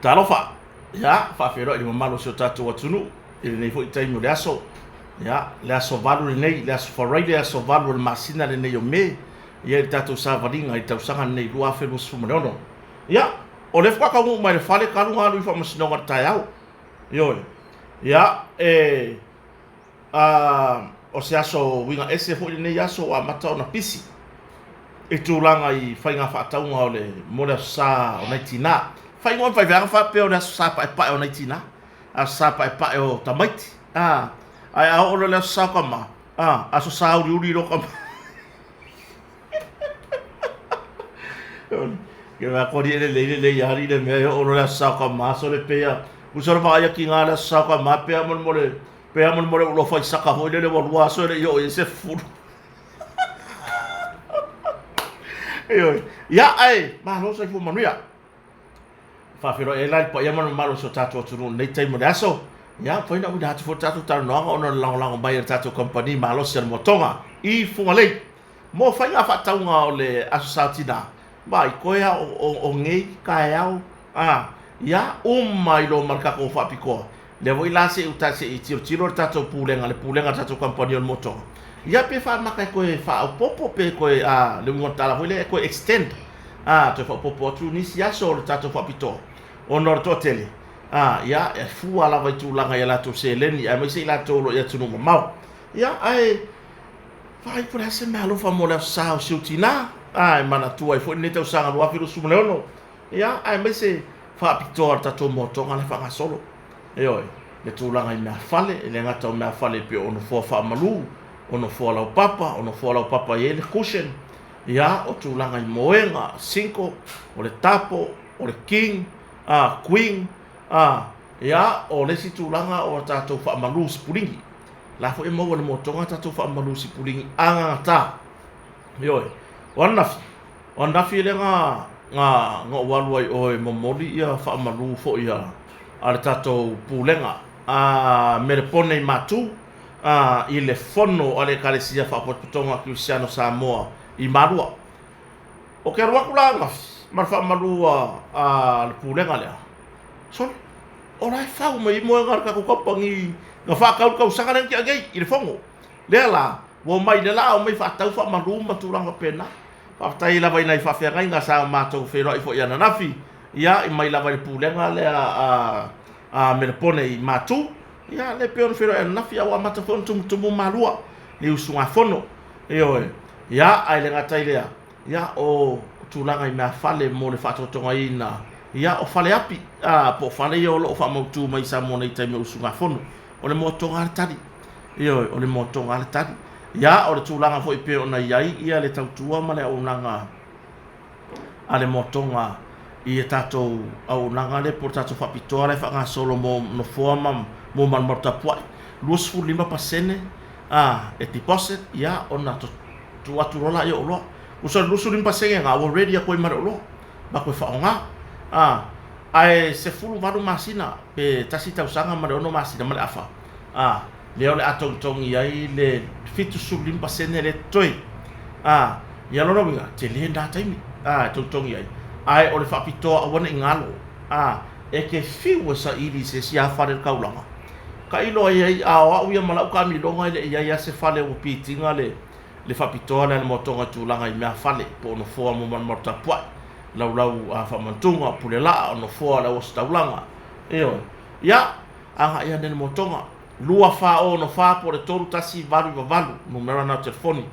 Talofa! Ia, faafeiloai i le mamalu o si o tatou atunuu i lenei foi taimi o le aso. Ia, le aso 8 lenei, le aso Faraile, aso 8 o le masina lenei o Me, ia i le tatou savaliga i le tausaga lenei 2026. Ia, o lea faatoa taunuu mai i le fale talu ona alu i faamasinoga i le taeao. Ioe. Ia, e A o se aso uiga ese foi lenei aso ua amata ona pisi i tulaga i faiga faatauga o le mo le Aso Sa o nai Tina. Faaigoa ma faiveaga faapea o le Aso Sa Paepae o nai Tina, Aso Sa Paepae o Tamaiti, a, ae a oo loa i le Aso Sa o Tama, a, Aso Sa Uliuli loa Tama. Ke mea kori e lelei lelei ali le mea e oo loa le Aso Sa o Tama, sole pei a, uso le vaai a tiga le Aso Sa o Tama pea molemole Pea molemole ua lofa i saka foi lele ua lua aso e le i oo i ai se fulu. Ioe. Ia, ae, malo soifua manuia. Faafeiloai ai la i le paia ma le mamalu o si o tatou atunuu i lenei taimi o le aso. Ia, mafai ona auina atu foi le tatou talanoaga ona o le lagolago mai a le tatou kamupani malosi a le Moatoga i Fugalei. Mo faiga faatauga o le Aso Sa o Tina, vaai, koe a o nei taeao, a, ia, uma ai loa ma le tatou faapitoa. Lea foi la se i uta se i tilotilo le tatou Pulega, le Pulega a le tatou Kamupani o le Motoga, ia pe faamata e toe faaopoopo pe toe, a, le uiga o le tala foi lea e toe extend, a, toe faaopoopo atu nisi aso o le tatou faapitoa ona o le toatele, a, ia, e fua lava i tulaga i a latou seleni aemaise i latou o lo o i atunuu mamao. Ia, ae vaai po o le a se meaalofa mo le Aso Sa o si ou tina, a, e manatua ai foi lenei tausaga 2026. Ia, aemaise faapitoa le tatou moatoga lea faagasolo. Ioe, le tulaga i meafale, e le gata o meafale e pei o nofoa faamalu, o nofoa laupapa, o nofoa laupapa e i ai le cushion, ia, o tulaga i moega, single, o le tapo, o le king, a, queen, a, ia, o le isi tulaga o a tatou faamalu sipuligi. La foi e maua i le moatoga a tatou faamalu sipuligi agagata. Ioe, o ananafi, O ananafi lea na na na ou alu ai i o e momoli ia faamalu foi a a le tatou Pulega a Melepone i Matu a i le fono a le Ekalesia Faapotopotoga Kerisiano Samoa i Malua. Ou te alu atu la ananafi ma le faamalu a a le Pulega lea, sole, o la e fau mai ai moega a le tatou kamupani na faatau i le tausaga lea na tea nei i le fono. Lea la, ua omai i le la omai faatau faamalu ma tulaga faapena. Faafetai lava i nai faafeagaiga sa matou feiloai foi ananafi, ia, i mai lava i le pulega lea a a Melepone i Matu, ia, lea pei ona feiloai ananafi, a ua amata foi ona tumutumu malua i usugafono. Ioe. Ia, ae le gata i lea, ia, o tulaga i meafale mo le faatotogaina, ia, o fale api, a, po o fale ia o lo o faamautu mai i Samoa nei i taimi o usugafono. O le moatoga lava le tali. Ioe, o le moatoga lava le tali. Ia, o le tulaga foi pei ona i ai ia le tautua ma le auaunaga a le moatoga i a tatou auaunaga lea po o le tatou faapitoa la e faagasolo mo nofoa ma mo malumalu tapuai, 25% a e deposit, ia, ona tuu atu loa lea o oloa. Tusa o le 25% lena ua ready atu ai ma le oloa ma toe faaaoga. A, ae 18 masina pe tasi tausaga ma le ono masina ma le afa, a, lea o le a togitogi ai le 75% lea totoe. A, ia lona uiga, tele lena taimi, a, e togitogi ai. Ae o le faapitoa aua ne i galo, a, e te fiu e saili i se isi lava fale o le taulaga. Tailo ai ai, a o au ia ma lau taamiloga e le i i ai lava se fale ua pitiga le, le faapitoa lea a le moatoga i tulaga i meafale po o nofoa mo malumalu tapuai, laulau a faamantuga, pule laa, o nofoa o le auositaulaga. Ioe. Ia, agai ane le moatoga. 2464 po o le 3198, numera na o telefoni.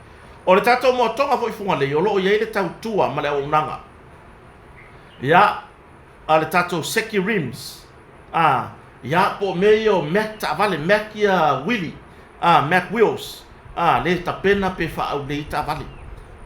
O le tatou moatoga foi i Fugalei o lo o i ai le tautua ma le auaunaga. Ia, a le tatou Seki Rims, a, ia, po o mea ia o Mack taavale, Mack ia uili, a, Mack wheels, a, le tapena pe faaaulei taavale.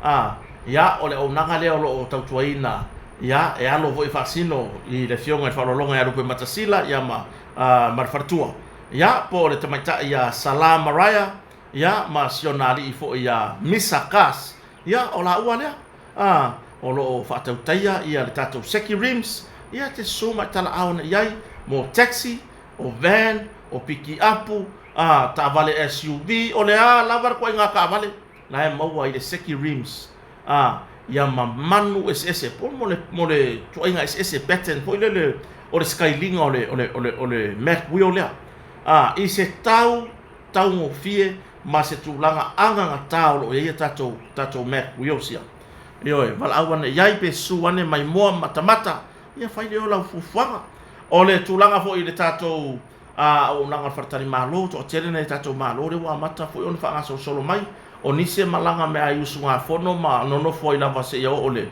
A, ia, o le auaunaga lea o lo o tautuaina, ia, e alo foi e faasino i le Afioga i le Faaaloaloga ia Lupematasila, ia, ma, a, ma le faletua, ia, po o le tamaitai ia Sala Maraea, ia, ma si ona alii foi ia Misa Kas, ia, o laua lea. A, o lo o faatautaia ia le tatou Seki Rims, ia te susu mai talaao ane i ai mo taxi, o van, o pikiapu, a, taavale SUV, o le a lava le ituaiga taavale la e maua i le Seki Rims. A, ia ma manu eseese po mo le mo le tuaiga eseese pattern foi lele o le sikailiga o le o le o le o le mag wheel lea. A i se tau taugofie ma se tulaga agagatā o lo o i ai a tatou tatou mag wheels ia. Ioe, valaau ane i ai pe susu ane maimoa ma matamata, ia fai lea o lau fuafuaga. O le tulaga foi i le tatou a auaunaga a le faletalimalo, toatele nai tatou malo lea ua amata foi ona faagasolosolo mai. O nisi e malaga mai lava i usugafono ma nonofo ai lava seia oo i le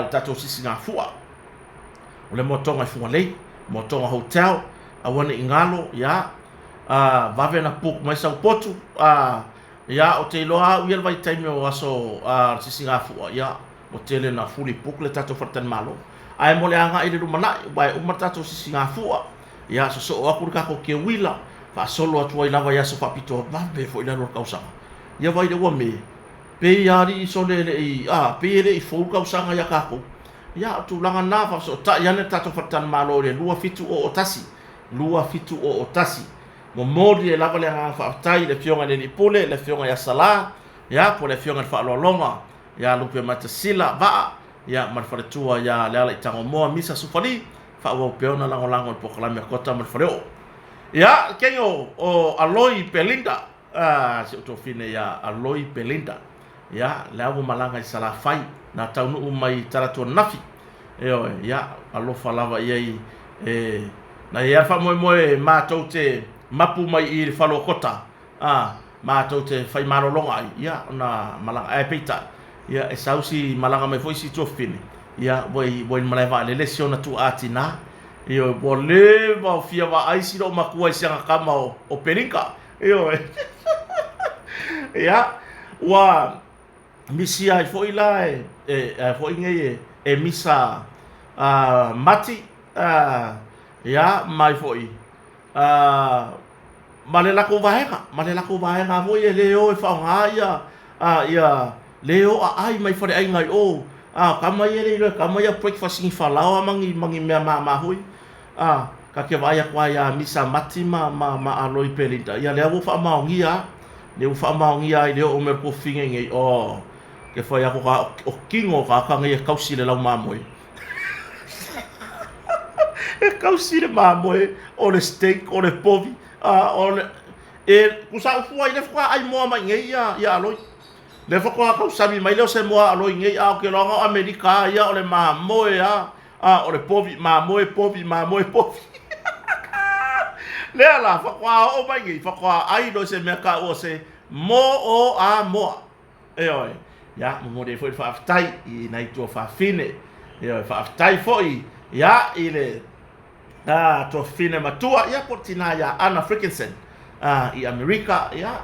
tatou sisigafua. O le moatoga i Fugalei, moatoga hotel, aua ne i galo, ia, vave ona book mai sau potu, ia, ou te iloa au ia le vaitaimi o aso o le sisigafua, ia, ua tele na fully book le tatou faletalimalo. Ae mo le agai i le lumanai, aua e uma le tatou sisigafua, ia sosoo atu le tatou keuila, faasolo atu ai lava i aso faapitoa vave foi le alu o le tausaga. Ia vaai i le ua Me, pei lava alii sole e le i, a, pei e le i fou le tausaga ia tatou. Ia, o tulaga na, faafesootai ane le tatou faletalimalo i le 2701, 2701. Momoli ai lava le agaga faafetai i le Afioga i le Alii Pule, le Afioga ia Sala, ia, po o le Afioga i le Faaaloaloga ia Lupeamatasila Vaa, ia, ma le faletua ia Lealaitagomoa Misa Sufali, faaauau pea ona lagolago i le polokalame a Kota ma le Faleoo. Ia, le kegi o, o Aloi Belinda, ah, si ou tuafine ia Aloi Belinda. Ia, lea ua malaga i Salafai, na taunuu mai i Talaatu ananafi. Ioe, ia, alofa lava i ai e, na i ai lava le faamoemoe matou te mapu mai i i le fale o Kota, a, matou te fai malologa ai, ia, ona malaga, ae peitai, ia, e sau si malaga mai foi si tuafafine, ia, ua i, ua i le malae vaalele si ona tuaa tinā, ioe, ua leva o fia vaai si loomatua i si ana tama o, o Pelinka, ioe. Ia, ua misia ai foi la e, e, e foi nei e, e misa a, Mati, a, ia, mai foi, a, ma le latou vaega, ma le latou vaega foi e le o e faaaoga ia, a, ia le o aai mai faleaiga i o, a, tama ia e le iloa e tama ia breakfast i ni falaoa ma ni, ma ni mea mama foi, a, ta te vaai atu lava ia Misa Mati ma, ma, ma Aloi Pelinda, ia lea ua faamaonia lava, lea ua faamaonia lava i le oo mai o le tuafafine nei, oh, ke fai atu ka, o kino o tagata nei e tausi i le laumamoe. E tausi le mamoe, o le steak, o le povi, a, o le, e, tusa au fua i le faatoa ai moa mai nei ia, ia Aloi. Le faatoa tausami mai lea o se moa a Aloi nei, a ou te iloa na o Amerika a ia o le mamoe a, a o le povi, mamoe, povi, mamoe, povi. Lea la, faatoa oo mai nei, faatoa ai loa i se mea taua o se mo o a moa. Ioe, ia, momoli ai foi le faafetai i nai tuafafine. Ioe, faafetai foi, ia, i le a, tuafafine matua, ia, po o le tinā ia Anna Frickenson, a, i Amerika, ia,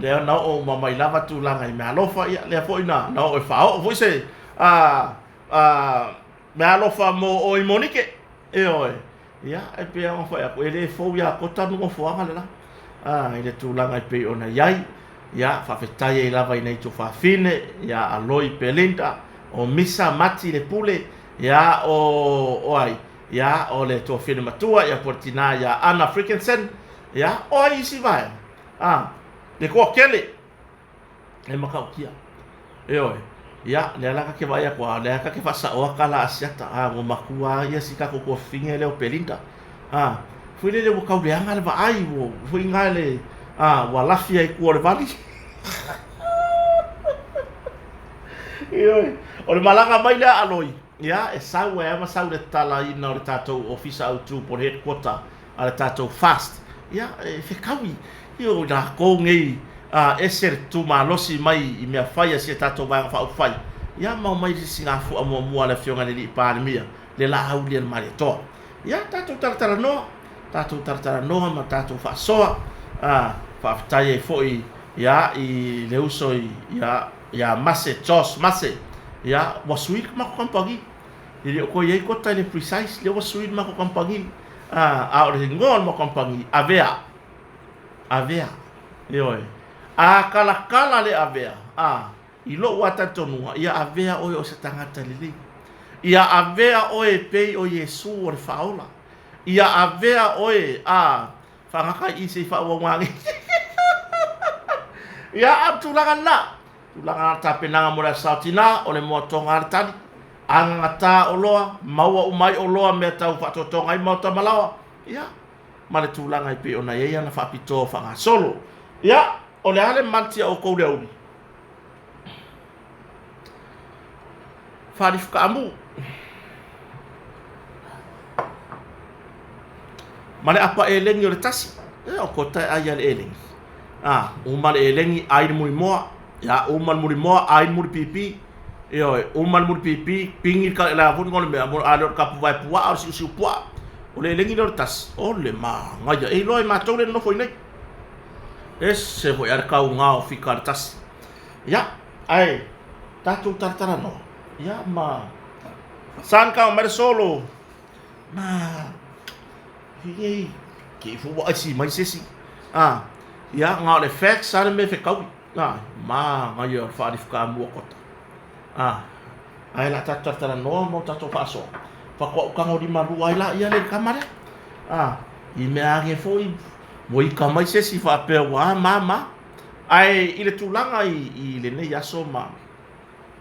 lea na oo uma mai lava tulaga i meaalofa, ia, lea foi na, na oo e faaoo foi se, a, a, meaalofa mo oe i Monike. Ioe. Ia, e pei ona fai atu, e le fou iā Kota le nofoaga le la, a, i le tulaga e pei ona i ai. Ia, faafetai ai lava i nai tuafafine, ia Aloi Belinda, o Misa Mati le Pule, ia, o, o ai, ia, o le tuafine matua, ia po o le tinā ia Anna Frickenson, ia, o ai isi vaega, a, le toatele. E matautia. Ioe. Ia, lea la ta te vaai atu, a o lea ta te faasaoa tala Asiata, a ua matua lava ia si tatou tuafafine lea o Belinda. A, foi lele ua tau leaga le vaai, ua foi na le, a, ua lafi ai i tua o le vali. Ioe. O le malaga mai lea a Aloi, ia, e sau ai lava ma sau i le tatalaina o le tatou ofisa autu po o le headquarter a le tatou fast, ia, e fetaui i o lakou nei a ese le tu malosi mai i mea fai a si a tatou Vaega Faaupufai, ia ma omai i le sisigafua muamua a le Afioga i le Alii Palemia, le Laauli a le Malietoa. Ia, tatou talatalanoa, tatou talatalanoa ma tatou faasoa, a, faafetai ai foi, ia, i le uso i, ia, ia Mase, Josh Mase, ia, ua sui le matou kamupani. E le o toe i ai Kota i le Precise, lea ua sui le matou kamupani, a, a o le igoa o le matou kamupani, Avea. Avea. Ioe. A talatala le avea, a, i lou lava talitonuga, ia avea oe o se tagata lelei. Ia avea oe e pei o Iesu o le Faaola. Ia avea oe, a, faagata i i se i faaauau nanei. Ia, a o le tulaga lena. Tulaga tapenaga mo le Aso Sa o Tina, o le moatoga a le tali. Agagata oloa, maua uma ai oloa mea tau faatoatoga ai maota ma laoa, ia, ma le tulaga e pei ona i ai ana faapitoa faagasolo. Ia, o le a le manti a outou le aoauli? Faalifu kaamu. Ma le apa elegi o le tasi. Ia, o kota e ai a le elegi. A, uma le elegi, ai le mulimoa. Ia, uma le mulimoa, ai le mulipipi. Ioe, uma le mulipipi, pigi le a foi le igoa o le mea, a le o le kapuvae puaa, o le siusiu puaa. O le elegi lea o le tasi, o le manaia. E iloa e matou lea e nonofo i inei. Ese foi a le kauga o fika a le tasi. Ia, ae tatou talatalanoa, ia ma san kau mai le solo. Ma hei, ke fu wa aisi mai se isi. Ah, ia nga o le facts a le mea fekaui. Ah, ma nga ia o le whaarifu ka mua kota. Ah, ae la tatou talatalanoa ma o tatou faasoa. Faatoa ou tagolima lua ai laia lea i le tama lea. Ah, i mea ane foi, ua ika mai se isi faapea ua a ma ma. Ae i le tulaga i lenei aso ma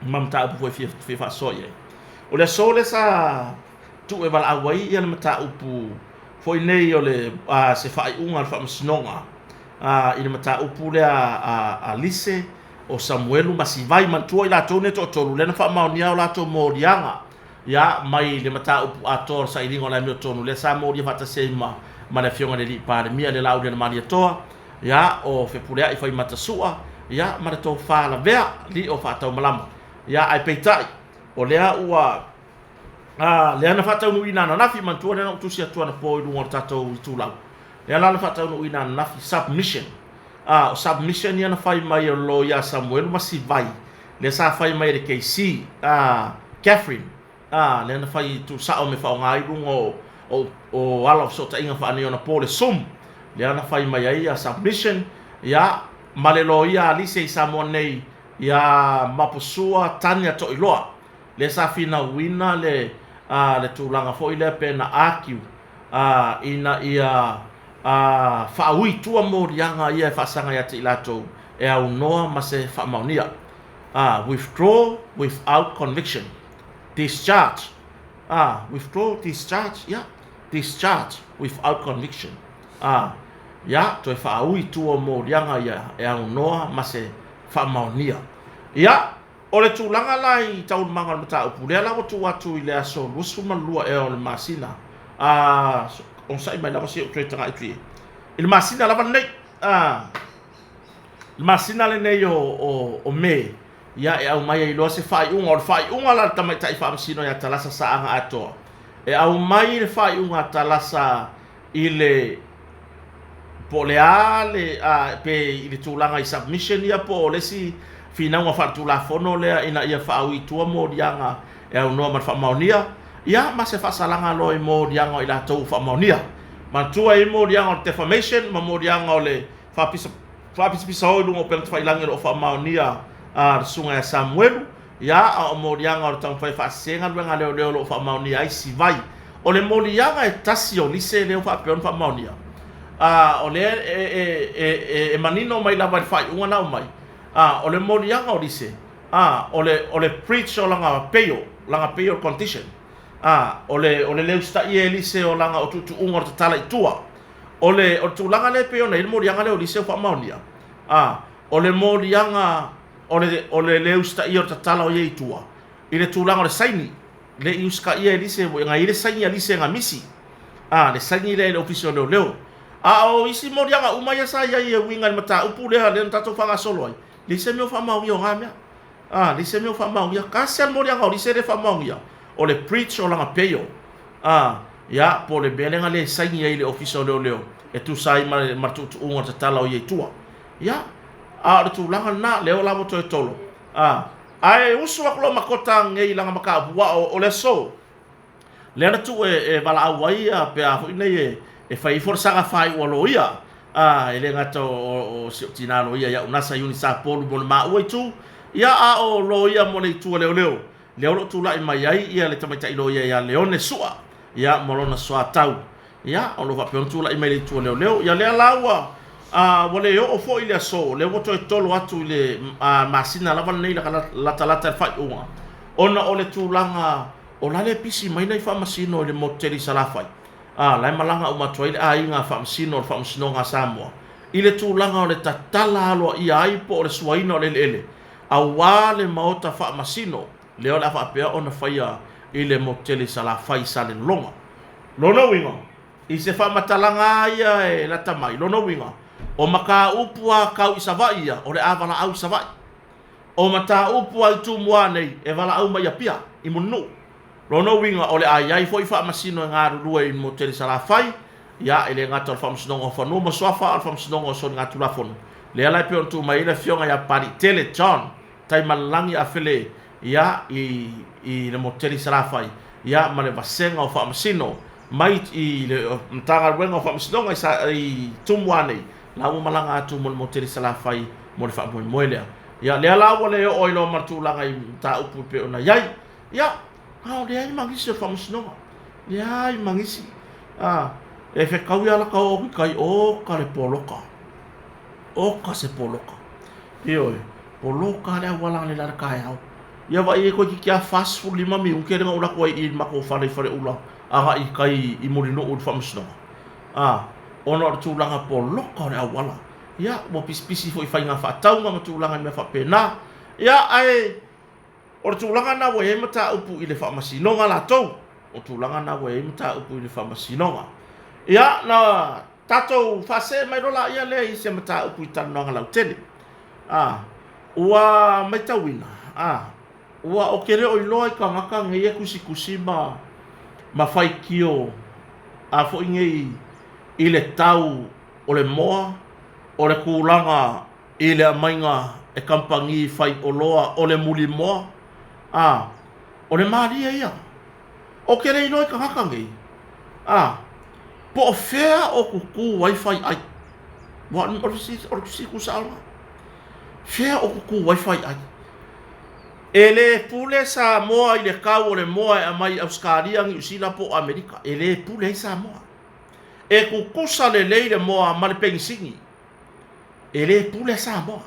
ma mataupu foi e fia, fia faasoa i ai. O le aso lea sa tuu e valaau ai ia le mataupu foi nei o le a, se faaiuga a le Faamasinoga a, i le mataupu lea a, a Lise o Samuelu ma Sivai. Manatua i latou nei e toatolu lea na faamaonia o latou moliaga ia mai le mataupu atoa o le sailiga o le amiotonu lea sa molia faatasi ai ma, ma le Afioga i le Alii Palemia le Laaulialemalietoa ia o Fepuleai Faimatasua ia ma le Tofa Lavea Lio Faataumalama ia ae peitai o lea ua a, lea na faataunuuina ananafi manatua lea na ou tusi atu anapo i luga o le tatou itulau lea la na faataunuuina ananafi submission a, o submission ia na fai mai e le loia a Samuelu ma Sivai lea sa fai mai e le KC a, Catherine a, lea na fai tuusao me faaaoga ai luga o, o, o ala o fesootaiga faaneionapo le Zoom lea na fai mai ai ia submission ia ma le loia a Lise i Samoa nei ia Maposua Tania Toiloa lea sa finauina le a, le tulaga foi lea pe na argue a, ina ia a, faaui tua moliaga ia e faasaga ia te i latou e aunoa ma se faamaonia a, withdraw without conviction discharge a, withdraw discharge ia discharge without conviction a, ia toe faaui tua moliaga ia e aunoa ma se faamaonia. Ia, o le tulaga la i taualumaga o le mataupu, lea la ua tuu atu i le aso 22 ea o le masina, a, onosai mai lava se i ou toe tagai atu i ai, i le masina lava lenei, a, le masina lenei o, o, o Me, ia e aumai ai loa se faaiuga. O le faaiuga la a le tamaitai faamasino ia Talasa Saaga Atoa, e aumai le faaiuga a Talasa i le po o le a le a, pe i le tulaga i submission ia po o le isi finauga faaletulafono lea ina ia faaui i tua moliaga e aunoa ma le faamaonia, ia ma se faasalaga loa i moliaga o i latou ua faamaonia. Manatua e i ai moliaga o le defamation ma moliaga o le faapisa faapisapisao i luga o upega tafailagi o lo o faamaonia a le susuga ia Samuelu, ia, a o moliaga o le taumafai e faasese galuega a leoleo o lo o faamaonia ai Sivai. O le moliaga e tasi o Lise lea ua faapea ona faamaonia, a o lea e, e, e, e, e manino mai lava i le faaiuga na aumai, a o le moliaga o Lise, a o le, o le breach o lana bail, lana bail condition, a o le, o le le usitaia e Lise o lana o tuutuuga o le tatala i tua. O le, o le tulaga lea e pei ona i ai le moliaga lea o Lise ua faamaonia, a o le moliaga o le, o le le usitaia o le tatala o ia i tua, i le tulaga o le saini, le i usitaia e Lise, na i ai le saini a Lise na misi, a, le saini lea i le Ofisa o Leoleo. A o isi moliaga uma ia sa i ai e uiga i le mataupu lea, lea na tatou faagasolo ai, leai se mea o faamaonia o na mea. A, leai se mea o faamaonia. Tasi lava le moliaga o Lise lea e faamaonia, o le breach o lana bail. A, ia, po o le mea lea na le saini ai i le Ofisa o Leoleo e tusa ai ma le, ma le tuutuuga o le tatala o ia i tua. Ia, a o le tulaga lena, lea ua lava toe tolo. A, ae usu atu loa ma Kota nei i lana mataupu, aua o, o le aso, lea na tuu e, e valaau ai ia, pe a foi nei e, e fai ai folasaga faaiu a loia. A, e le gata o, o, o si ou tinā loia ia Unasa Iuni Sapolu mo le maua itu, ia, a o loia mo le itu a leoleo, lea o lo o tulai mai ai ia le tamaitai loia ia Leone Sua, ia, ma lona soatau. Ia, o lo o faapea ona tulai mai le itu a leoleo. Ia lea la ua A, ua le oo foi le aso, lea ua toe tolo atu i le masina lava lenei latalata i le faaiuga, ona o le tulaga o la le pisi mai nai faamasino i le motu tele i Salafai, a, la e malaga uma atu ai le aiga faamasino o le Faamasinoga a Samoa i le tulaga o le tatala aloaia ai po o le suaina o le eleele aua le maota faamasino lea o le a faapea ona faia i le motu tele i Salafai i Salelologa. Lona uiga, I se faamatalaga lava ia e lata mai, lona uiga, o mataupu lava tau i Savaii ia, o le a valaau i Savaii. O mataupu lava i Tumua nei, e valaau mai i Apia, i Mulinuu. Lona uiga, o le a i ai foi faamasino e galulue i le motu tele i Salafai, ia, e le gata o le Faamasinoga o Fanua ma Suafa, a o le Faamasinoga o Soligatulafono. Lea la e pei ona tuu mai ai le Afioga ia Papaliitele John Taimalelagi Afele, ia, i, i le motu tele i Salafai, ia, ma le vasega o faamasino mai i le Matagaluega o Faamasinoga i Tumua nei, la ua malaga atu mo le motu tele i Salafai mo le faamoemoe lea. Ia, lea la ua le oo ai loa ma le tulaga i mataupu e pei ona i ai. Ia, a o leai ma nisi o le Faamasinoga. Leai ma nisi. A, e fetaui lava lata oo atu i tai, oka le poloka. Oka se poloka. Ioe, poloka le auala analeila i le taeao. Ia vaai i ai toeitiiti lava 45 minute lea na ou alu atu ai i le matou fale i Faleula agai i tai i Mulinuu i le faamasinoga. A, ona o le tulaga poloka o le auala. Ia, ua pisipisi foi i faiga faatauga ma tulaga i mea faapena. Ia, ae o le tulaga lena ua i ai mataupu i le faamasinoga latou. O le tulaga lena ua i ai mataupu i le faamasinoga. Ia, na tatou faasee mai loa laia lea i se mataupu i talanoaga lautele. A, ua matauina, a, ua ou te le o iloa i tagata nei e tusitusi ma, ma faitio a foi nei i le tau o le moa, o le tulaga i le aumaiga e kamupani fai oloa o le mulimoa, a, o le malie ia. Ou te le iloa i tagata nei, a, po o fea o tutu ai faiai. Aua o le fesili tuusao lena. Fea o tutu ai faiai? E le pule Samoa i le tau o le moa e aumai i Ausetalia, Niu Sila po o Amerika. E le pule ai Samoa. E tutusa lelei le moa ma le penisini. E le pule Samoa.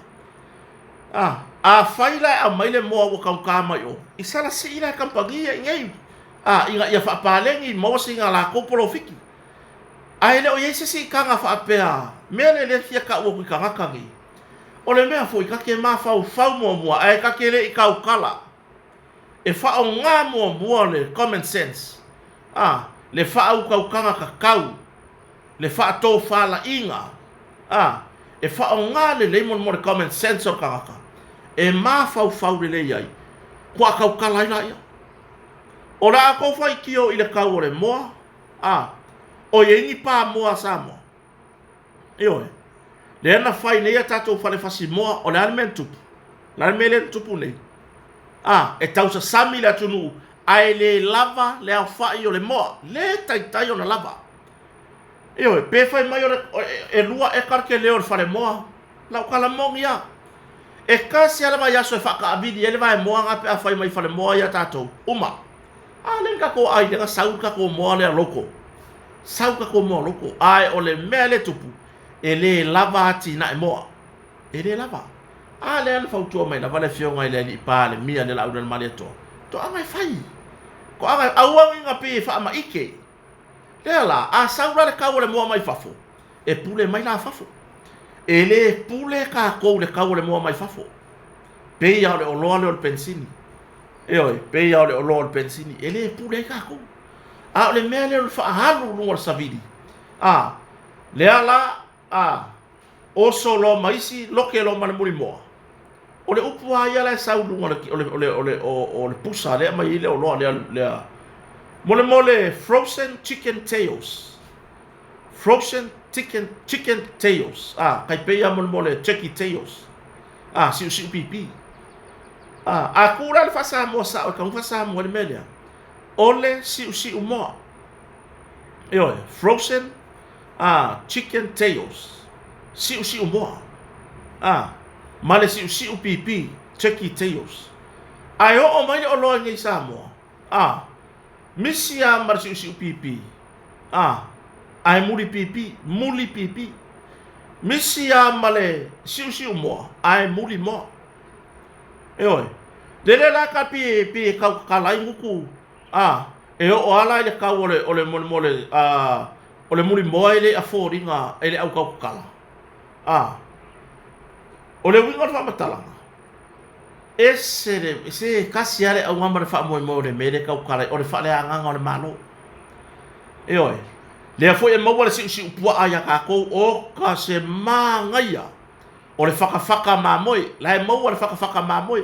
A, afai la e aumai le moa ua taugata mai o, i sala sii la e kamupani ia i inei, a, ina ia faapaleni, maua sina latou polofiti. Ae le o i ai se siitaga faapea, mea lea lea e fia tau atu i tagata nei. O le mea foi, ta te mafaufau muamua, ae ta te le i tautala. E faaaoga muamua le common sense, a, le faautautaga tatau le faatofalaiga, a, e faaaoga lelei mo le common sense o le tagata e mafaufau lelei ai, kua tautala ai laia. O le a tou faitio i le tau o le moa, a, o i ai ni pa moa a Samoa? Ioe. Lea na fai nei a tatou fale fasi moa, o le a le mea na tupu? O le a le mea lea na tupu nei? A, e tausasami le atunuu, ae le lava le aofai o le moa. Le taitai ona lava. Ioe, pe fai mai o le, e lua eka le tele o le falemoa, lau tala moni lava. E tasi lava le vaiaso e faataavili ai le vaemoa lena pe a fai mai falemoa ia tatou, uma. A lea na tatou aai lea na sau le tatou moa lea local. Sau le tatou moa local. Ae o le mea lea e tupu, e le lava atinae moa. E le lava. A lea na fautua mai lava le afioga i le alii Palemia le Laaulialemalietoa, toaga e fai. Toaga e, aua ne i pei e faamaite. Lea la, a sau la le tau o le moa mai fafo, e pule mai la fafo. E le pule tatou i le tau o le moa mai fafo. Pei lava o le oloa lea o le penisini. Ioe, pei lava o le oloa o le penisini, e le pule ai tatou. A o le mea lea o le faaalu i luga o le savili, a, lea la, a, oso loa ma isi, loke loa ma le mulimoa. O le upu lava ia la e sau i luga o le, o le, o le, o le pusa lea e aumai ai le oloa lea, lea, mo le, mo le frozen chicken tails. Frozen chicken, chicken tails. A, tai pei lava mo le, mo le turkey tails. A, siusiu pipi. A, a kū la le faa-Samoa sao, e taunuu faa-Samoa i le mea lea, o le siusiu moa. Ioe, frozen a, chicken tails, siusiu moa, a, ma le siusiu pipi, turkey tails. Ae oo mai le oloa i nei Samoa, a, misi lava ma le siusiu pipi, a, ae muli pipi, muli pipi. Misi a ma le siusiumoa ae muli moa. Ioe. Lele la ka pi pi kau kakala ai guku a e oo a la i le kau o le o le mo le mo le a o le muli moa e le a foliga e le au kau kakala. A o le uiga o le faamatalaga ese le se tasi a le auga ma le faamoemoe o le mea lea e taukala ai o le faaleagaga o le Malo. Ioe. Lea foi e maua le siusiu puaa ia tatou oka se manaia o le fakafaka mamoe, la e maua le fakafaka mamoe,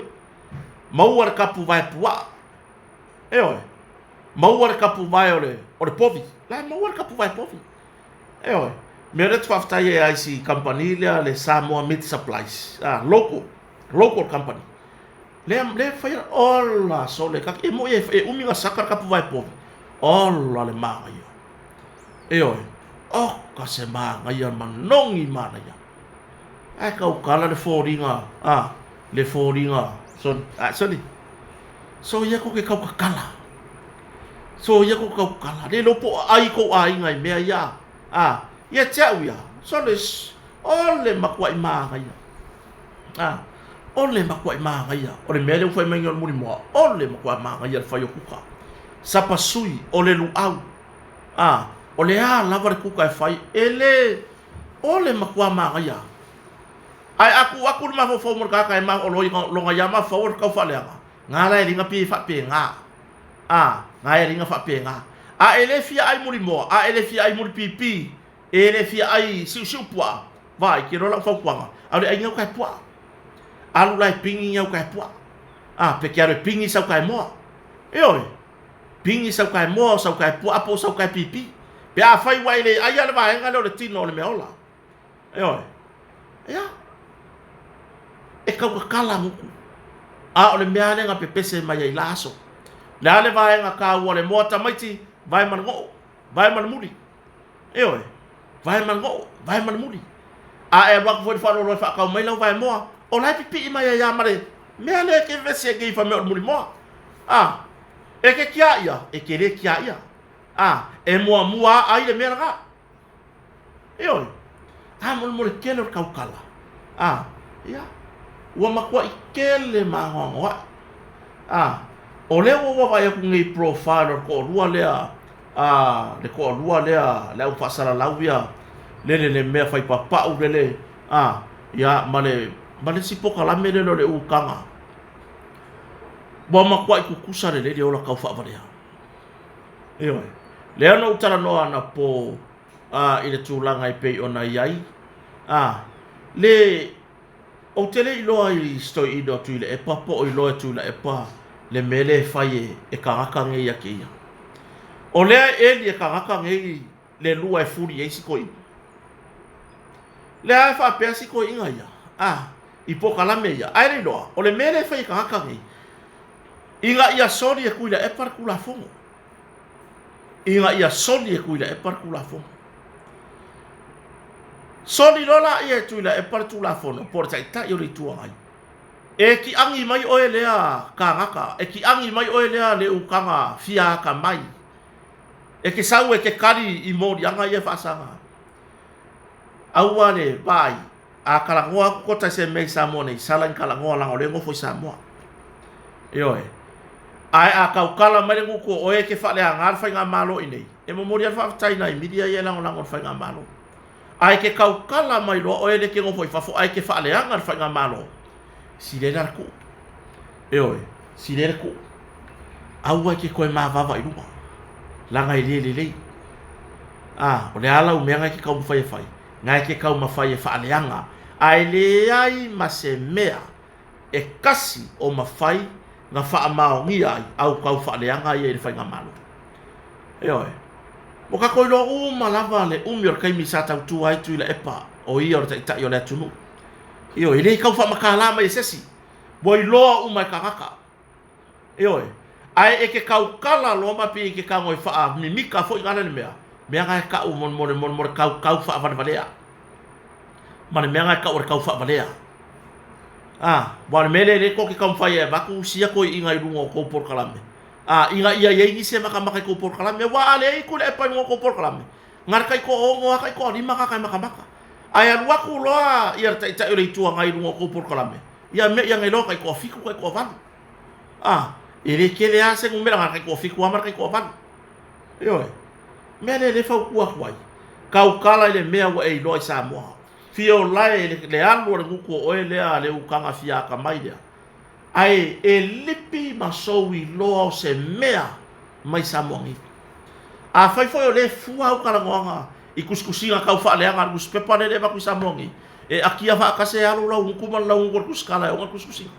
maua le tapuvae puaa. Ioe. Maua le tapuvae o le o le povi, la e maua le tapuvae povi. Ioe. Mea lea ou te faafetai ai i si kamupani lea le Samoa Meat Supplies, a local, local company. Lea lea e fai ola sole ka e moi e umi na saka le tapuvae povi. Ola le manaia. Ioe. Oka se manaia manogi manaia. Ae taukala le foliga a le foliga soli a soli. So ia ko ke kaukakala. So ia ko kaukala. Le lo po ai kou aiga i mea ia. A ia te au ia. Sole ole makuaʻi manaia. A ole makuaʻi manaia. O le mea lea ua fai mai nei o le mulimoa, ole makuaʻi manaia le fai o kuka. Sapasui, o le luau. A o le a lava le kuka e fai, e le ole makuā manaia. Ae a tuu atu le mafaufau mo le tagata e ma o lona ia mafaufau o le tau faaleaga, na la e liga pei e faapena. A, na e liga faapena. A e le fia ai mulimoa, a e le fia ai mulipipi, e le fia ai siusiu puaa, vaai, ke loa lau fautuaga, alu e ai ni au kae puaa. Alu la e pigi ni au kae puaa. A, pe ke alu e pigi sau kae moa. Ioe, pigi sau kae moa o sau kae puaa po o sau kae pipi. Pe afai ua e le aia le vaega lea o le tino o le mea ola. Ioe. Ia. E kauakala guku. A o le mea lea na pepese mai ai la aso. Le a le vaega taua o le moa tamaiti, vae ma le goo, vae ma le muli. Ioe. Vae ma le goo, vae ma le muli. A e alu atu foi i le faaaloalo e faatau mai lau vaemoa, o la e pipii mai ai lava ma le mea lea e te vevesi ai nei fai mai o le mulimoa. A, e te kia ia, e te le kia ia. A, e muamua a ai le mea lena. Ioe, faamolemole tele o le taukala. A, ia, ua matuai tele maanoanoaʻi. A, o lea ua ou vaavaai atu nei i profile o le toalua lea, a, le toalua lea, le au faasalalau ia, lele le mea fai papau lele, a, ia, ma le, ma le isi polokalame lele o le utaga. Ua matuai tutusa lelei le ola tau faavalea. Ioe. Lea na ou talanoa anapo a, i le tulaga e pei ona i ai, a, le, ou te le iloa i si toeaina o Tuilaepa po o iloa e Tuilaepa le mea lea e fai e, e tagata nei ia kēia. O lea e eli e tagata nei le lua e fuli ai si toeaina. Lea e faapea si toeaina ia, a, i polokalame ia, ae le iloa, o le mea lea e fai e tagata nei, Ina ia soli e Tuilaepa le Tulafono. Ina ia soli e Tuilaepa le Tulafono. Soli loa laia e Tuilaepa le Tulafono po o le Taitai o le Itu Agai, e kiagi mai oe lea kānaka, e kiagi mai oe lea le ukaga fia atamai, e te sau e te kali i moliaga ia e faasaga. Aua le vaai A talanoa atu kota i se mea i Samoa nei, sala ina talanoa leaga o lea e nofo i Samoa. Ioe. Ae a tautala mai le gutu o oe e te faaleaga le faigamalo i nei, e momoli lava le faafetai i nai media ia e lagolago i le faigamalo. Ae te tautala mai loa oe lea e te nofo i fafo ae te faaleaga le faigamalo, sile la le tuu. Ioe, sile le tuu. Aua e te toe mavava i luga, leaga e le lelei. A, o le a lau mea na e te taumafai e fai? Na e te taumafai e faaleaga, ae leai ma se mea e kasi o mafai na faamaonia ai au tau faaleaga ia i le faigamalo. Ioe. Ua tatou iloa uma lava le umi o le taimi sa tautua ai Tuilaepa o ia o le taitai o le atunuu. Ioe, e le tau faamatala mai e se isi. Ua iloa uma e tagata. Ioe. Ae e te tautala loa ma pei e te tago e faamimika foi gale le mea, mea na e tau mo mo mo mo le kau kau faavalevalea. Ma le mea na e tau o le kau faavalea. A, aua o le mea lea lea tou te taumafai e avatu sia toeaiina i luga o tou polokalame. A, ina ia i ai nisi e matamata i tou polokalame, aua a leai Tuilaepa i luga o tou polokalame, na o le taitoaono lava taitoalima tagata e matamata. Ae alu aku loa ia le Taitai o le Itu Agai i luga o kou polokalame, ia mea ia loa tai toafitu tai toavalu. A, e le tele lava se numera na o le tai toafitu lava ma le tai toavalu. Ioe. Mea lea lea e fautua atu ai, tautala i le mea ua e iloa i Samoa. Fia ola e le alu a le gutu o oe lea le utaga fia atamai lea. Ae e lipi ma sou iloa o se mea mai Samoa nei. Afai foi o lea e fua au talanoaga i tusitusiga tau faaleaga a le nusipepa lea e avatu i Samoa nei, e akia faatasi e alu lau gutu ma le laugutu o le tusitala e ona le tusitusiga.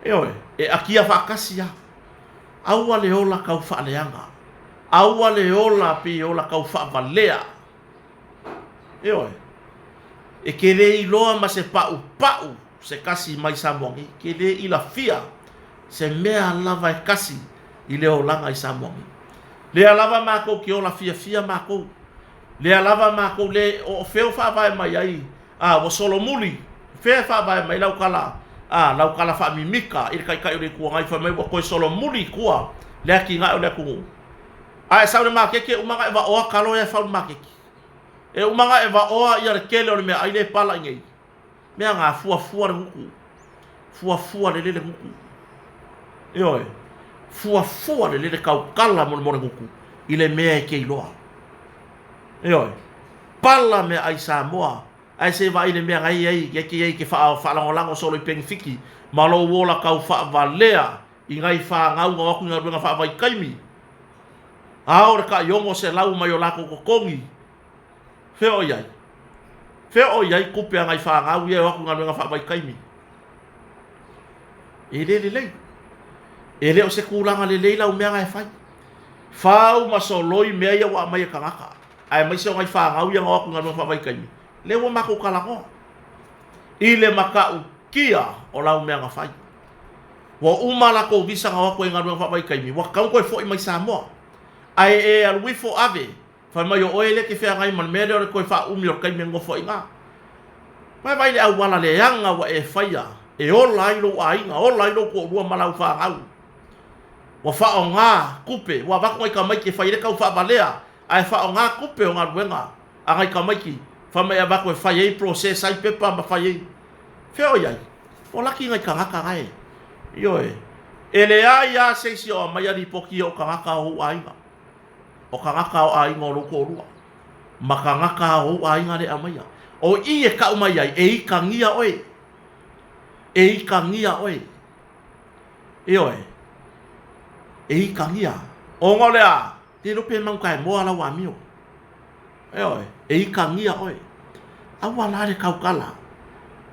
Ioe, e akia faatasi lava. Aua le ola tau faaleaga. Aua le ola pei e ola tau faavalea. Ioe. E te le iloa ma se paupau se kasi mai Samoa nei. E te le ilafia se mea lava e kasi i le olaga i Samoa nei. Lea lava matou te ola fiafia matou. Lea lava matou le o fea o faavae mai ai a ua solomuli fea e faavae mai lau tala a lau tala faamimika i le Taitai o le Itu Agai fai mai ua toe solomuli i tua le atinae o le atunuu. A e sau i le maketi e uma ona e vaoa talo ia e fau i le maketi. E uma ona e vaoa ia le tele o le meaai lea e pala i nei. Mea na, fuafua le gutu. Fuafua lelei le gutu. Ioe. Fuafua lelei le tautala mo le mo le gutu i le mea e te iloa. Ioe. Pala meaai Samoa ae se i vaai i le mea na i ai, e te i ai e te faalagolago solo i penifiti ma lou ola tau faavalea i nai fanau na o atu i galuega faavaitaimi. Ao le tai 600 mai o latou totogi. Fea o i ai? Fea o i ai tupe a nai fanau ia e o atu i galuega faavaitaimi? E le lelei. E le o se tulaga lelei lau mea na e fai. Fau ma soloi mea ia ua aumai e tagata, aemaise o nai fanau ia na o atu i galuega faavaitaimi, lea ua matou talanoa i le matautia o lau mea na fai. Ua uma a latou visa na o atu ai i galuega faavaitaimi, ua tatau ona toe foi mai Samoa. Ae e alu ifo ave, fai mai o oe lea e te feagai ma le mea lea o le toe faaumi o le taimi e nofo ai i ina. Vaai vaai i le auala leaga ua e faia e ola ai lou aiga, ola ai lou toalua ma lau fanau. Ua faaaoga tupe, ua avatu nai tamaiti e fai ai le tau faavalea, ae faaaoga tupe o galuega a nai tamaiti, fai mai e avatu e fai ai, process ai pepa ma fai ai. Fea o i ai? Ua laki nai tagata la e. Ioe. E leai lava se isi o aumaia lipoti ia o tagata o ou aiga. O tagata o aiga o lou toalua. Ma tagata o ou aiga lea e aumaia. O i e tau mai ai, e ikagia oe. E ikagia oe. Ioe. E ikagia. Ona o le a? Le iloa pe manu taemoa lau amio. Ioe, e ikagia oe. Aua la le tautala.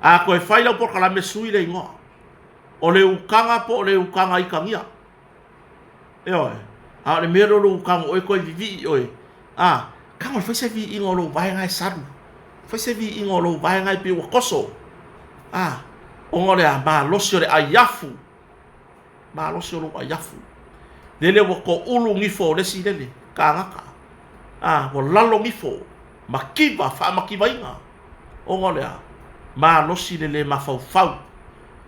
A toe fai lau polokalame sui le igoa. O le utaga po o le utaga ikagia. Ioe, a o le mea lea o lou utaga o oe toe vivii oe. A, tago e fai se viiga o lou vaega e salu. Fai se viiga o lou vaega e pei ua toso. A, ona o le a malosi o le aiafu. Malosi o lou aiafu. Lele ua toulu gifo o le isi lele, kānaka. A, ua lalo gifo, mativa, faamativaina. Ona o le a? Malosi le le mafaufau.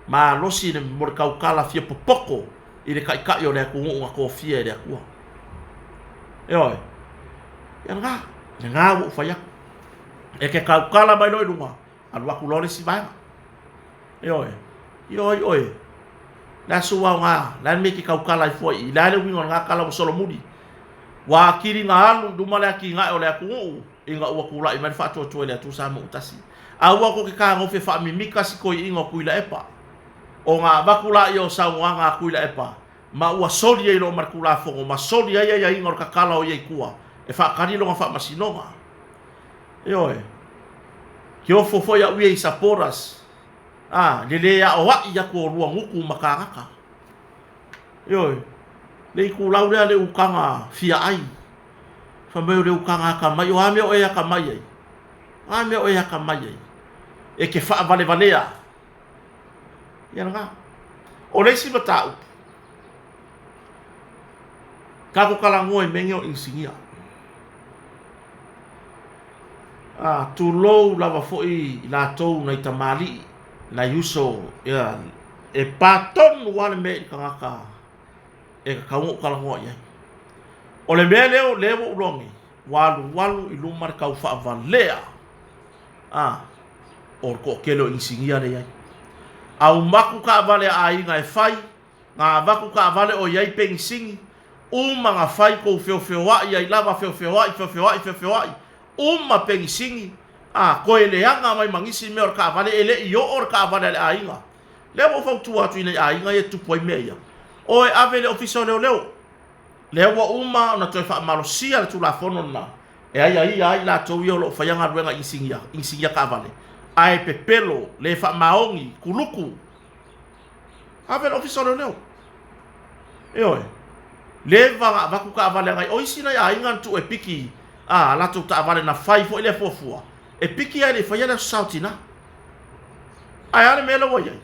Malosi le mo le tautala fia popoto i le Taitai o le atunuu na tofia e le Atua. Ioe. Ia lena, lena ua ou fai atu. E te tautala mai loa i luga, alu atu loa le isi vaega. Ioe. Ioe oe. Le aso ua aoga, le a le mea e te tautala ai fua i i, le a le uiga o lena tala ua solomuli. Ua atili na alu i luma le atinae o le atunuu ina ua tulai mai le faatuatua i le Atua Samoa-tasi. Aua tou te tagofe faamimika si toeaina o Tuilaepa. Ona avatu laia o saunoaga a Tuilaepa ma ua soli ai loa ma le Tulafono ma soli ai aiaiga o le tatala o ia i tua e faatali lona faamasinoga. Ioe. Ke ofo foi au ia i supporters, a, le le aoaʻi atu o lua gutu ma kānaka. Ioe. Le itulau lea le utaga fia ai. Fai mai o le utaga atamai, o a mea o e atamai ai? O a mea o e atamai ai? E te faavalevalea. Ia lena. O le isi mataupu, tatou talanoa i mea nei o inisinia. A, tulou lava foi i latou nai tamalii, nai uso, ia, e pa tonu lava le mea i le tagata e tatau ona ou talanoa i ai. O le mea lea o lea ua ou iloa nei, ua alualu i luma le tau faavalea. A, o le toatele o inisinia lea e i ai. Aumaku taavale a aiga e fai, na avatu taavale o i ai penisini, uma na fai tou feofeoai ai lava, feofeoai, feofeoai, feofeoai, uma penisini, a, toe leaga mai ma nisi mea o le taavale, e le i oo le taavale a le aiga. Lea ua ou fautua atu i nai aiga ia e tupu ai mea ia, o e ave i le Ofisa o Leoleo. Lea ua uma ona toe faamalosia le Tulafono lena e aiaia ai i latou ia o lo o faia galuega inisinia, inisinia taavale, ae pepelo, le faamaoni, kuluku. Ave i le Ofisa o Leoleo. Ioe. Leva na avatu taavale a nai, o isi nai aiga na tuu e piki a latou taavale na fai foi lea fuafua, e piki ae le i faia le Aso Sa o Tina. Ae a le mea lea ua i ai?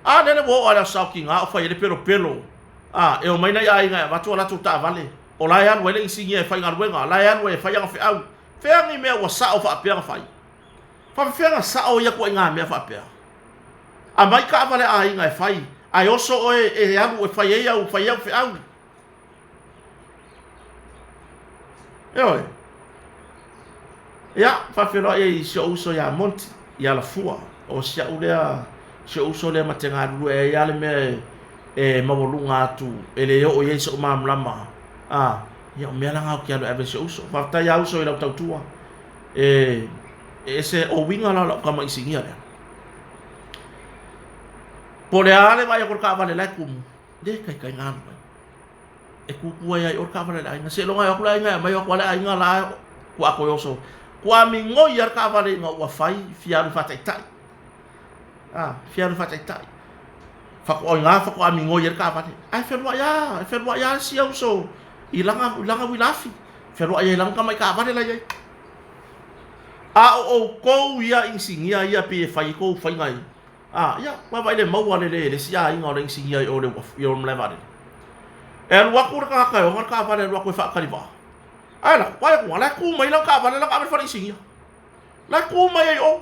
A lele ua oo lava i le Aso Sa o Tina o fai ai le pelopelo, a e omai nai aiga e avatu a latou taavale, o la e alu ai le inisinia e faigaluega, la e alu ai e fai ana feau. Fea ni mea ua sao faapea na fai? Faapefea na sao ia ituaiga mea faapea? Aumai taavale a aiga e fai, ae oso oe e alu e fai ai au, fai au feau. Ioe. Ia, faafeiloai ai i si ou uso ia Monty, i Alafua. O si au lea, si ou uso lea ma te galulue ai lava le mea e, e maualuga atu, e le oo i ai so'u malamalama. A, ia o mea la na ou te alu e ave i si ou uso. Faafetai lava uso i lau tautua. E, e ese, o uiga la o lau tama isinia lea. Po o le a le vaai atu o le taavale la e tumu, le taitai na alu ai. E tutu ai ai o le taavale a le aiga. Seiloga e o atu le aiga e aumai, o atu lava le aiga la faatoa toe oso. Faatoa migoi lava le taavale ina ua fai fia alu e faataitai. A, fia alu e faataitai. Faatoa, o i ina faatoa migoi ai le taavale. Ae fealuai lava, e fealuai lava si uso i lana, i lana uila afi. Fealuai ai i lana tamai taavale la e i ai. A o outou ia inisinia ia pei e fai ai tou faiga i A, ia, vaavaai le maua lelei e le isi aiga o le inisinia i o le uafu, i o le malae vaalele. E alu atu le tagata e ona le taavale e alu atu e faatali vaa. Ae la, vaai atu, la e tu mai lana taavale la taavale fale inisinia. La e tu mai ai i o.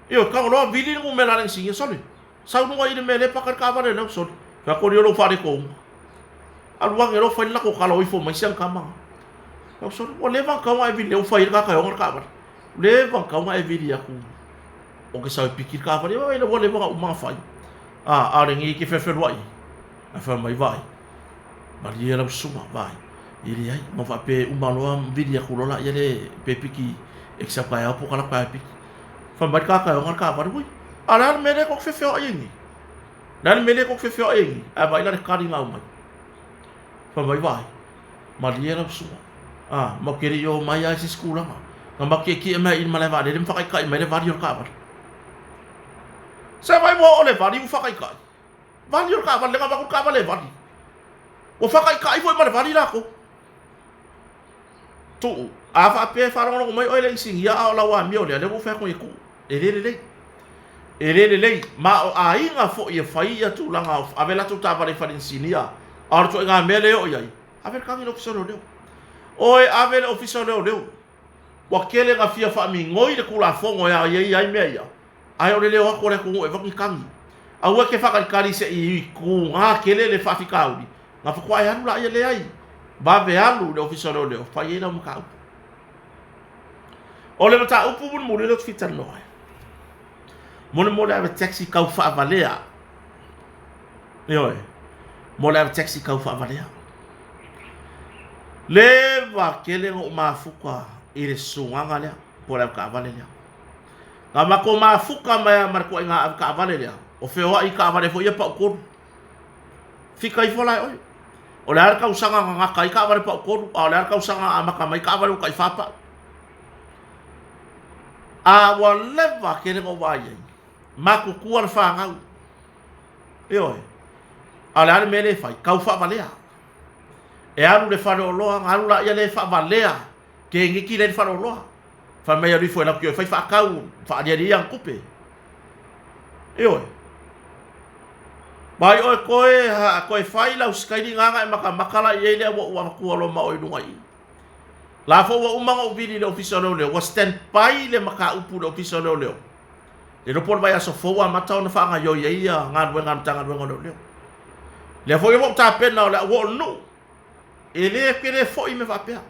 Ioe, tago loa vili le numera a le inisinia, sole, sau i luga i le mea lea e paka ai le taavale lea, sole, fai atu alii o lou faaletonu. Alu ane loa fai le latou tala o ifo mai si ana tama. Fai atu, sole, ua leva ona tatau ona e vili, lea ua fai ai le tagata e ona le taavale. Leva ona tatau ona e vili atu ou te sau e piki le taavale. Oi ua leva ona uma ona fai. A, a o lenei e te felufelua'i ai. Ae fai mai, vaai, malie lau susuga, vaai. E leai, ma faapea e uma loa vili atu loa laia le pe piki e te sau taeao po o talaatu taeao e piki. Fai mai le tagata e ona le taavale, ui, a o le a le mea lea tou te feofeoai ai nei? O le a le mea lea tou te feofeoai ai nei? Ae vaai la le tali na aumai. Fai mai, vaai, malie lau susuga, a, matou te le i o mai lava i se isi tulaga. Na matou tietie mai lava i le malae vaalele ma faataitai mai le vali o le taavale. Se vaai ua oo le vali ua faataitai. Vali o le taavale, lea na avatu le taavale e vali. Ua faataitai foi ma le vali latou. Tuu, a faapea e faalogologo mai oe le inisinia a o lau amio lea, lea ua ou fai atu ai e tuu. E le lelei. E le lelei. Ma o aiga foi e fai ia tulaga, ave latou taavale i fale inisinia, a o le ituaiga mea lea e oo i ai, ave le tagi i le Ofisa o Leoleo. Oe ave i le Ofisa o Leoleo. Ua tele na fia faamigoi le Tulafono e aiaia ai mea ia, ae o le le o atu o le atunuu e avatu ni tagi. Aua e te faatalitali se i tuga tele le faafitauli, na faatoa e alu laia. Leai, vave alu i le Ofisa o Leoleo, fai ai lau mataupu. O le mataupu mulimuli lea ou te fia talanoa ai, mo le mo le ave taxi tau faavalea. Ioe, mo le ave taxi tau faavalea. Leva tele na ou mafuta i le susugaga lea, po o le avetaavale lea. Na matou mafuta mai lava ma le tuaiga avetaavale lea, o feoai i taavale foi ia pautolu. Fika ifo la e oe. O le a le tausaga na gata ai taavale pautolu, a o le a le tausaga na amata mai taavale ua taifa pau. A ua leva tele na ou vaai ai, matutua le fanau. Ioe. A o le a le mea lea e fai? Tau faavalea. E alu i le faleoloa, ona alu laia lea e faavalea keniki lea i le faleoloa. Fai mai alu ifo e latou te o e fai faatau, faaaliali ai ana tupe. Ioe. Vaai oe toe, toe fai lau sikaili na na e matamata la i ai lea ua ou avatua loa ma oe i luga i i. La foi ua uma ona ou vili i le Ofisa o Leoleo, ua stand by le mataupu i le Ofisa o Leoleo. Le iloa po o le vaiaso fou ua amata ona faagaoioi ai ia galuega a le Matagaluega o Leoleo. Lea foi ua ou tapena o le a ou oo i le nuu. E le, e le foi mea faapea.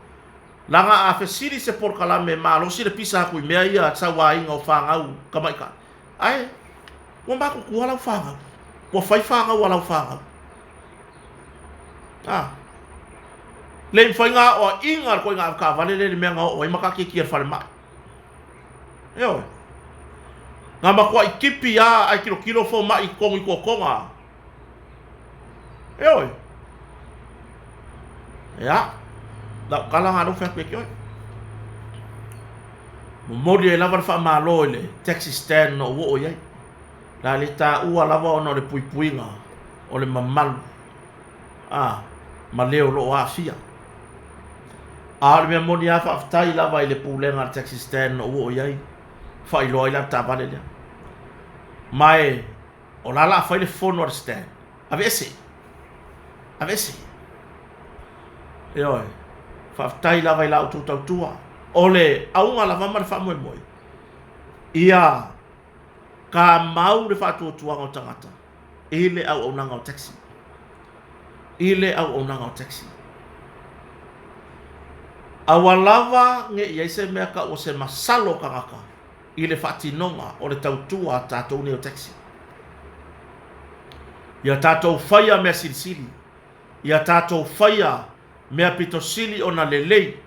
Leaga a fesili se polokalame malosi le pisa atu i mea ia sauaina o fanau tamaitai, ae ua matutua lau fanau, ua fai fanau a lau fanau. A. Le mafai ona aoaiga le ituaiga avetaavale lea i le mea na oo ai matatiatia i le falemai. Ioe. Na matuai tipi lava ae tilotilo fomai i totonu i totoga. Ioe. Ia, lau tala lena lea ua fai atu ia te oe. Momoli ai lava le faamalo i le taxi stand na ou oo i ai. O le a le taua lava ona o le puipuiga o le mamalu a ma le o lo o aafia. A o le mea moni lava, faafetai lava i le pulega a le taxi stand na ou oo i ai, faailoa ai le avetaavale lea. Ma e o la o le a fai le fono a le stand, aveese, aveese. Ioe, faafetai lava i la outou tautua. O le auga lava ma le faamoemoe, ia kamau le faatuatuaga o tagata i le auaunaga o taxi. I le auaunaga o taxi. Aua lava ne i i ai se mea tau o se masalo o tagata i le faatinoga o le tautua a tatou nei o taxi. Ia tatou faia mea silisili, ia tatou faia mea pito sili ona lelei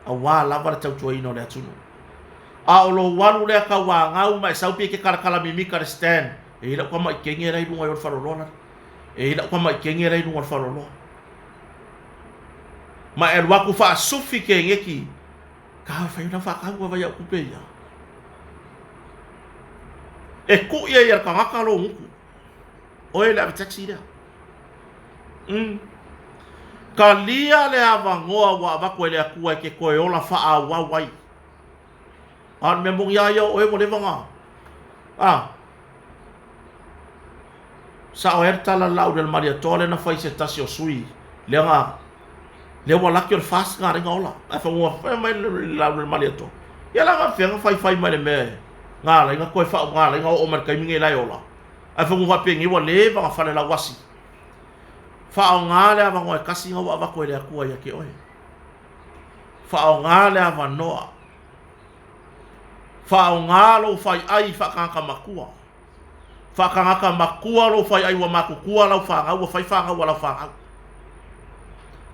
aua lava le tautuaina o le atunuu. A o lou alu lea tauanau ma e sau pei e te talatala mimita i le stand, e i ai lau tamai kege la i luga i o le faleoloa lale. E i ai lau tamai kege la i luga o le faleoloa. Ma e alu atu faasufi keneti, ka e fai lau faatau e vai au tupe ia. E kui ai e le tagata lou gutu. Oe le ave taxi lea. Mm. Talia le avanoa ua avatu e le Atua e te toe ola faaauau ai. A o le mea moni lava ia o oe ua leva ona a sao ai le tala a le Laaulialemalietoa lea na fai i se tasi o sui lea na lea ua laki o le FAST na ala ai ona ola. Ae fai fai mai le Laaulialemalietoa, ia la faapefea ona faifai mai le mea na ala ai ona toe faa na ala ai ona oo mai i le taimi lenei la e ola. Ae fai faapenei ua leva ona falelauasi. Faaaoga le avanoa e tasi na ua avatu e le Atua ia te oe. Faaaoga le avanoa. Faaaoga lou faiai faatagata matua. Faatagata matua lou faiai ua matutua lau fanau, ua fai fanau a lau fanau.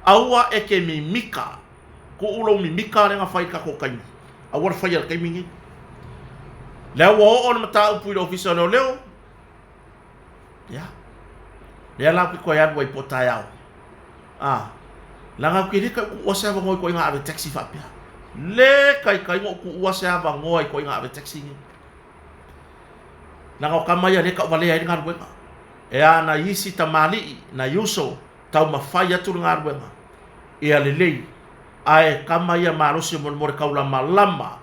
Aua e te mimika. Tuu lou mimika lea na fai i le tatou taimi. Aua le faia i le taimi lenei. Lea ua oo le mataupu i le Ofisa o Leoleo. Ia. Lea la ou te toe alu ai po o taeao. A, leaga ou te le tau tuua se avanoa i ituaiga ave taxi faapea. Le taitai ona ou tuua se avanoa i ituaiga ave taxi nei. Leaga o tama ia lea e tauvalea ai le galuega. E a nai isi tamalii, nai uso, taumafai atu le galuega ia lelei, ae tama ia malosi mo le taulamalama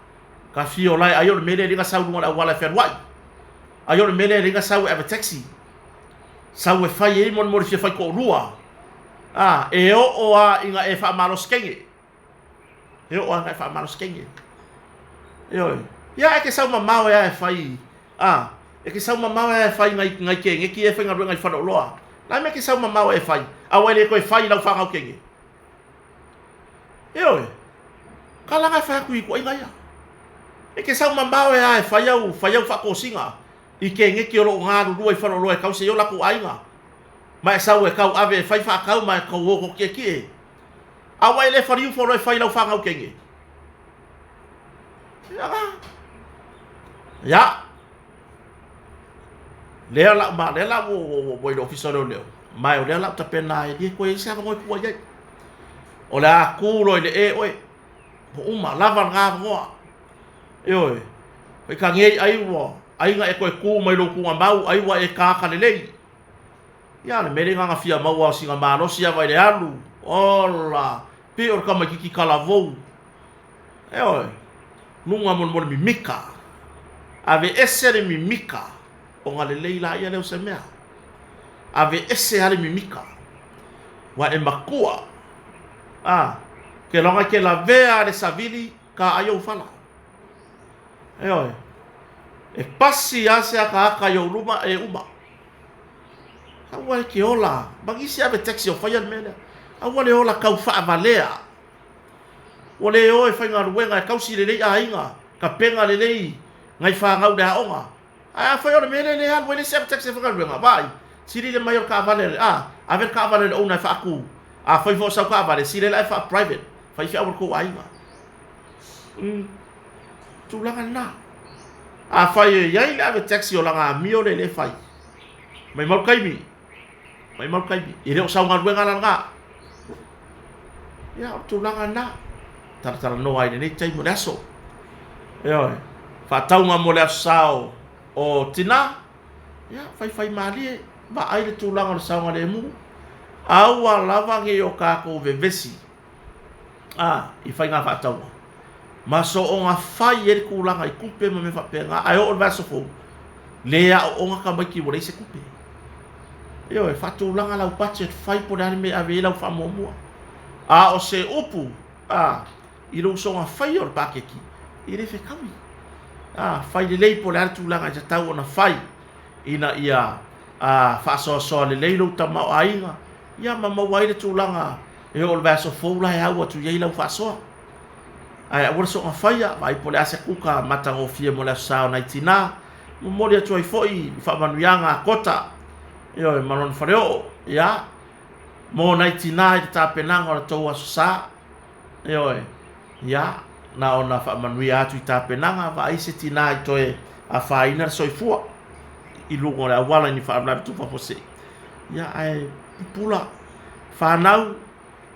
ka fio lae ai o le mea lea e le sau i luga o le auala e fealuai, ai o le mea lea e le sau e ave taxi, sau e fai ai mo le fia fai toalua, a e oo lava ina e faamalosi teine. E oo lava ina e faamalosi teine. Ioe. Ia e te sau mamao e a e fai, a, e te sau mamao e a e fai nai, nai keneti ia e faigaluega i faleoloa. La mea e te sau mamao e fai, a ua e le toe fai i lau fanau kene. Ioe. Ka laga e fai atu i ituaiga ia. E te sau mamao e a e fai au, fai au faatosina i keneti o lo o galulue i faleoloa e tausi ai o latou aiga. Ma e sau e tau ave e fai faatau ma e tau o ki'eki'e. A ua e le faliufo loa e fai i lau fanau kene. Ia la. Ia. Lea la ma lea la ua ua ua i le ofisa o leoleo. Ma o lea la tapena e le koe ai se avanoa e tua i ai. O le a kū loa i le e oe. Ua uma lava lena avanoa. Ioe. Fai ka nei ai ua ai na e toe kū mai lou tugamau ai ua e tagata lelei. Ia le mea lea na fia maua o sina malosi lava i le alu. Ola! Pei o le tamaititi talavou. Ioe. Luga molemole mimika. Aveese le mimika ona lelei laia lea o se mea. Aveese lava le mimika. Ua e matua. A, ke loga ke lavea le savili ka ai ou fala. Ioe. E pasi lava se akaaka i ou luma e uma. Aua e te ola, ma nisi ave taxi o faia le mea lea. Aua le ola tau faavalea. Ua le o e faigaluega e tausi lelei aiga, tapena lelei nai fanau i le aoga. Ae afai o le mea lea e le alu ai le isi ave taxi e faigaluega, vaai, sili le mai o le taavale, a, ave le taavale a le owner e faatu. Afai foi o sau taavale, sili la e faa-private, faifeau a le tou aiga. Tulaga lena. Afai e i ai le ave taxi o lana amio lea e fai, maimau le taimi, maimau le taimi, e le o sau galuega la lena. Ia, o le tulaga lena. Talatalanoa ai i lenei taimi o le aso. Ioe, faatauga mo le aso sa o tina, ia, faifaimalie, vaai le tulaga o le saogalemu. Aua lava ne i o tatou vevesi a, i faiga faatauga, ma soona fai ai le tulaga i tupe ma mea faapena, ae oo i le vaiaso fou, le aooga tamaiti ua leai se tupe. Ioe, faatulaga lau budget, fai po o le a le mea e ave i ai lau faamuamua. A o se upu a, i lou soona faia o le paketi, e le fetaui. A, fai lelei po o le a le tulaga e tatau ona fai ina ia faasoasoa lelei lou tamaoaiga, ia ma maua ai le tulaga e oo i le vaiaso fou la e au atu i ai lau faasoa. Ae aua le soona faia, vaai po o le a se kuka matagofie mo le Aso Sa o nai tina. Momoli atu ai foi i faamanuiaga a Kota, ioe, ma lona faleoo, ia, mo nai tina i le tapenaga o le tou Aso Sa. Ioe, ia, na ona faamanuia atu i tapenaga, vaai se tina i toe afaina le soifua i luga o le auala i ni faalavelave tupu faafuasei. Ia, ae pupula, fanau,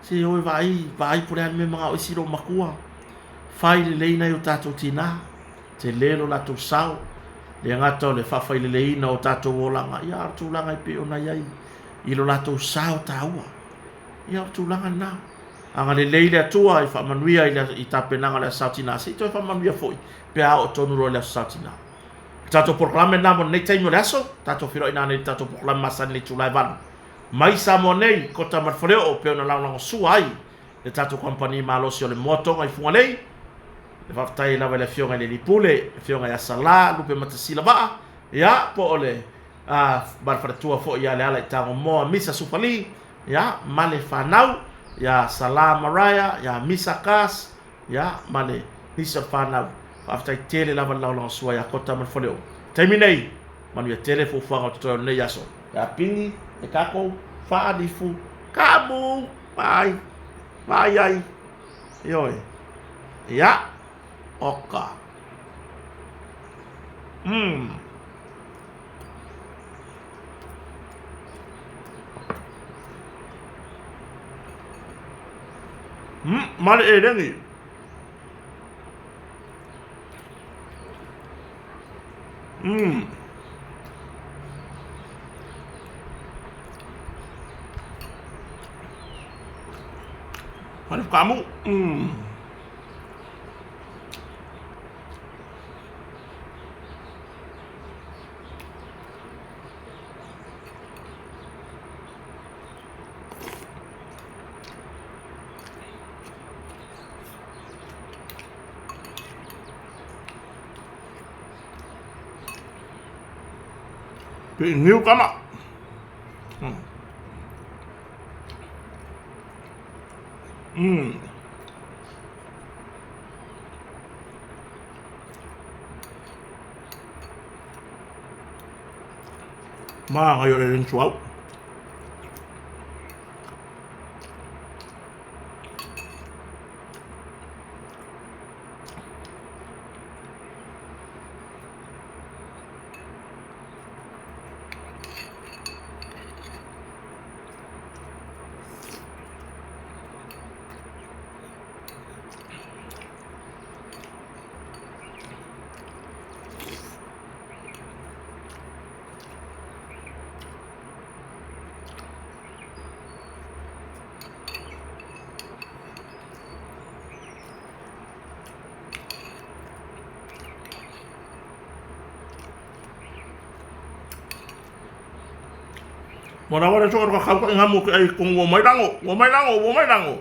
se o e vaai, vaai po o le a le mea e manao ai si loomatua. Fai lelei nai o tatou tina, tele lo latou sao, le gata o le faafaileleiina o tatou olaga, ia a o le tulaga e pei ona i ai i lo latou sao taua. Ia o le tulaga lena. Agalelei le Atua e faamanuia i le i tapenaga o le Aso Sa o Tina, se i toe faamanuia foi pe a oo tonu loa i le Aso Sa o Tina. O le tatou polokalame lena mo lenei taimi o le aso, tatou feiloai nanei i le tatou polokalame masani i le itula e 8. Mai Samoa nei, Kota ma le Faleoo pei ona lagolagosua ai le tatou kamupani malosi o le Moa Toga i Fugalei. E faafetai ai lava i le Afioga i le Alii Pule, le Afioga ia Sala Lupematasila Vaa, ia po o le ma le faletua foi ia Leala i Tagomoa Misa Sufali, ia ma le fanau ia Sala Mariah, ia Misa Kas, ia ma le nisi o le fanau. Faafetai tele lava le lagolagosua ia Kota ma le Faleoo. Taimi nei, manuia tele fuafuaga o totoe o lenei aso. Ia pigi e tatou faalifu kaamu. Vaai, vaai ai. Ioe. Ia, oka. Ma le eleni. Ma le kaamu. Pei niu kama. Manaia o le eleni suauu. Ua lawa le soa ka kau ka inga mo ke ai kong ua mai lango, ua mai lango, ua mai lango.